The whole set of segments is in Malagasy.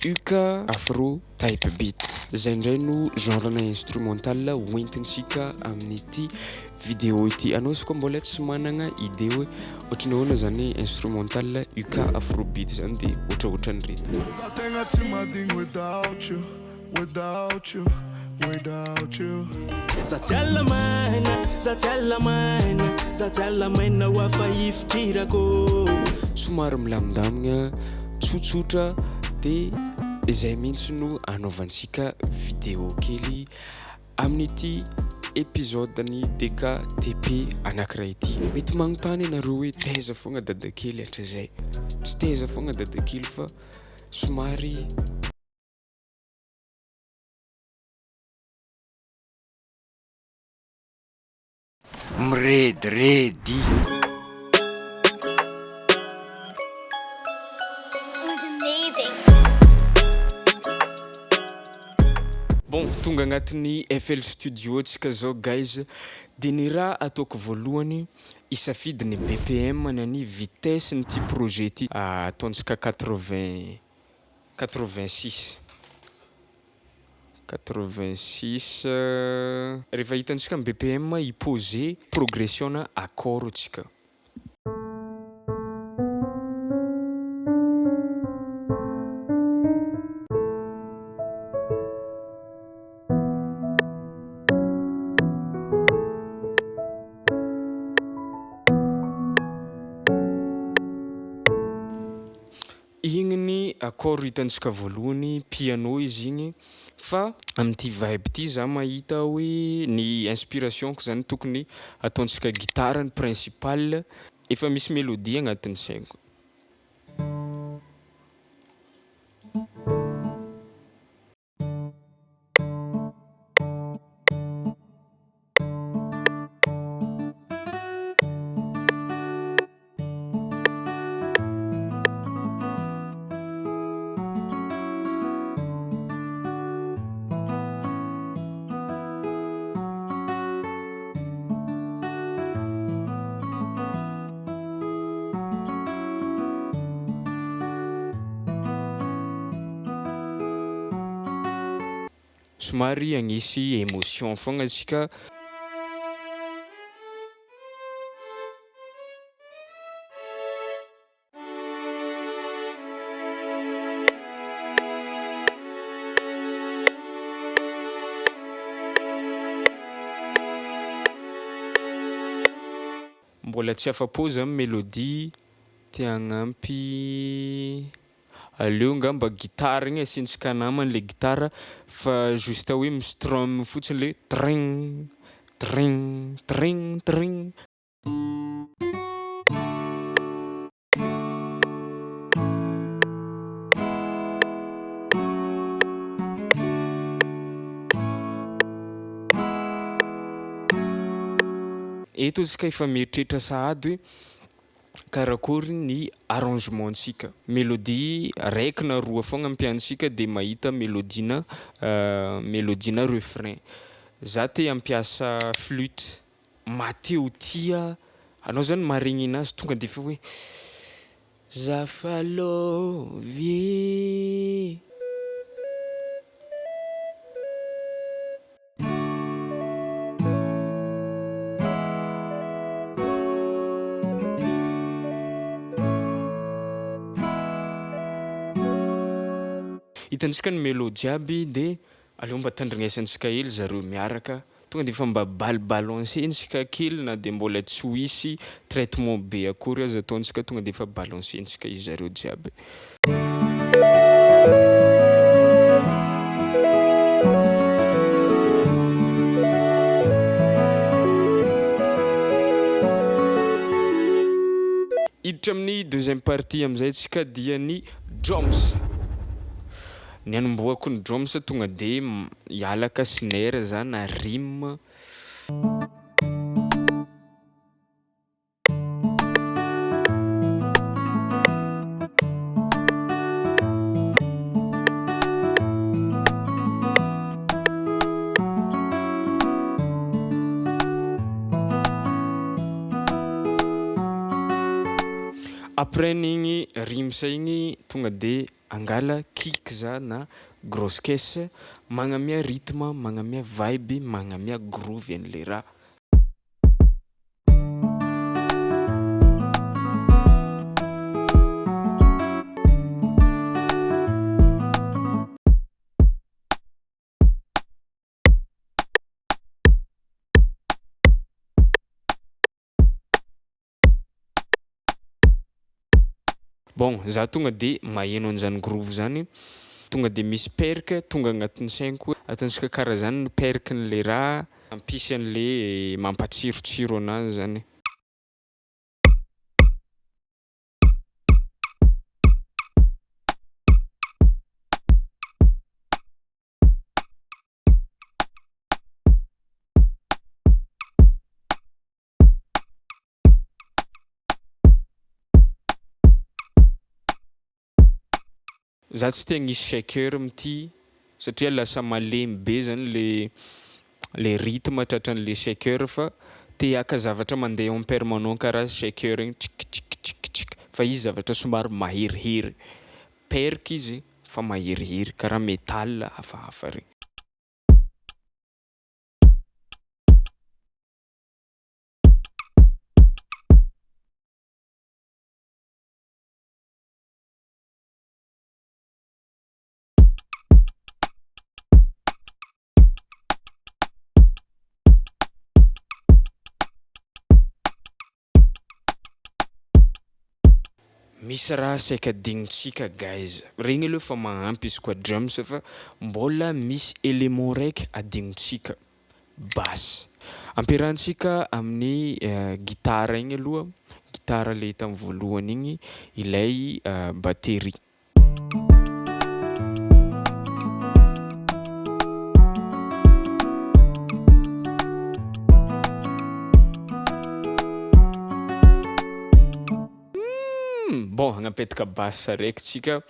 UK Afro Type Beat. Zay indray no genre-na instrumental hoentintsika amin'ity vidéo ity. Anao izy koa mbola tsy managna idée hoe ohatran'ny ahoana zany instrumental UK Afro Beat zany de ohatraohatran'ireto. Za tegna tsy madigny without you, without you, without you. Za tsy alamaina, za tsy alamaina, za tsy alamaina ho afa ifikirako. Somary milamindamigna, tsotsotra de izay mihitsy no anaovantsika vidéo kely amin'ity épisode-n'ny DKTP anankiray ity. Mety magnontany ianareo hoe taiza foagna dadakely hatrizay? Tsy taiza foagna dadakely fa somary Mirediredy. Bon, tonga agnatin'ny FL Studio antsika zao guys, de ny raha ataoko voalohany hisafidy ny BPM na ny vitesse-n'ity projet ty, ataontsika quatre-vingt quatre-vingt-six, quatre-vingt-six. Rehefa hitantsika ny BPM hi-poser progression-na accord antsika. Igny ny accord hitantsika voalohany, piano izy igny fa amin'ity vibe ty za mahita hoe ny inspiration-ko zany tokony ataontsika gitara ny principal, efa misy mélodie agnatin'ny saiko. Somary agnisy émotion foagna antsika. Mbola tsy afa-po za am'mélodie, te hagnampy aleo ngamba gitara igny asiantsika namany le gitara fa justa hoe mi-strum fotsiny le tring, tring, tring, tring. Eto antsika efa mieritreritra sahady hoe karakôry ny arrangement-ntsika. Mélodie raiky na roa foagna ampiantsika de mahita mélodie-na mélodie-na refrain. Za te hampiasa flûte, maha-te ho tia, anao zany maharegny anazy tonga de fa hoe za fa lôvy. Hitantsika ny mélô jiaby de aleo mba tandrignesantsika hely zareo miaraka, tonga de efa mba bal-balancentsika kely na de mbôla tsy ho hisy traitement be akory aza ataontsika tonga de efa balancentsika izy zareo jiaby. Hiditra amin'ny deuxième partie am'zay tsika dia ny drums. Ny anombohako ny drums tonga de hialaka snare za na rim. Après an'igny rims igny tonga de. Angala kick za na grosse caisse magnamia rythme, magnamia vibe, magnamia groove an'le raha. Bon, za tonga de maheno an'zany groove zany, tonga de misy perc tonga agnatin'ny sainiko hoe ataontsika karaha zany ny percn'le raha hampisy an'le mampatsirotsiro anazy zany. Za tsy te hagnisy shaker amin'ity satria lasa malemy be zany le le rythme tratran'le shaker fa te haka zavatra mandeha en permanent karaha shaker igny trik trik trik trik fa izy zavatra somary maherihery, perc izy fa maherihery karaha metal hafahafa regny. Misy raha saika adinontsika guys, regny aloha fa magnampy izy koa drums fa mbôla misy élément raiky adinontsika, basse. Ampiarahantsika amin'ny gitara igny aloha, gitara le tamin'ny voalohany igny ilay batery. Bon, hagnapetaka basse araiky tsika.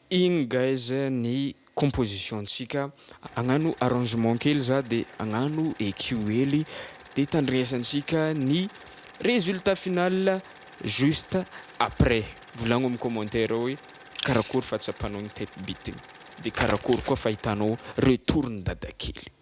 Igny guys ny composition-ntsika, hagnano arrangement kely za de hagnano EQ hely de tandrignesantsika ny résultat final juste après. Volagno am'commentaire ao hoe karakôry fahatsapanao ny type beat igny de karakôry koa fahitanao retour-n'ny dadakely.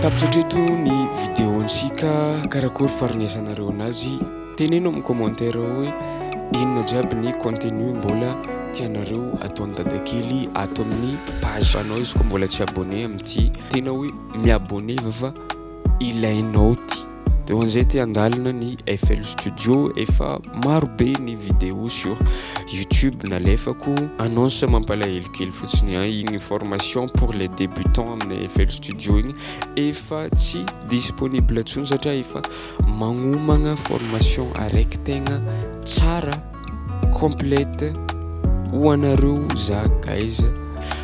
Tapitra hatreto ny vidéo-ntsika, karakôry faharegnesanareo anazy? Teneno am'commentaire ao hoe inona jiaby ny contenu mbôla tianareo ataon'i dadakely ato amin'ny page anao izy kôa mbôla tsy abonné am'ty, tena hoe miabonner fa ilainao ty. De ho an'izay te handalina ny FL Studio, efa maro be ny vidéo sur YouTube nalefako. Annonce mampalahelo kely fotsiny a, igny formation pour les débutants amin'ny FL Studio igny efa tsy disponible intsony satria efa magnomagna formation araiky tegna tsara, complète ho anareo za guys.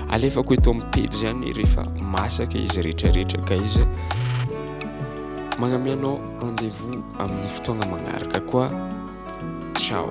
Alefako eto amin'ny page zany rehefa masaka izy rehetrarehetra guys. Magnamianao rendez-vous amin'ny fotoagna magnaraka koa. Ciao.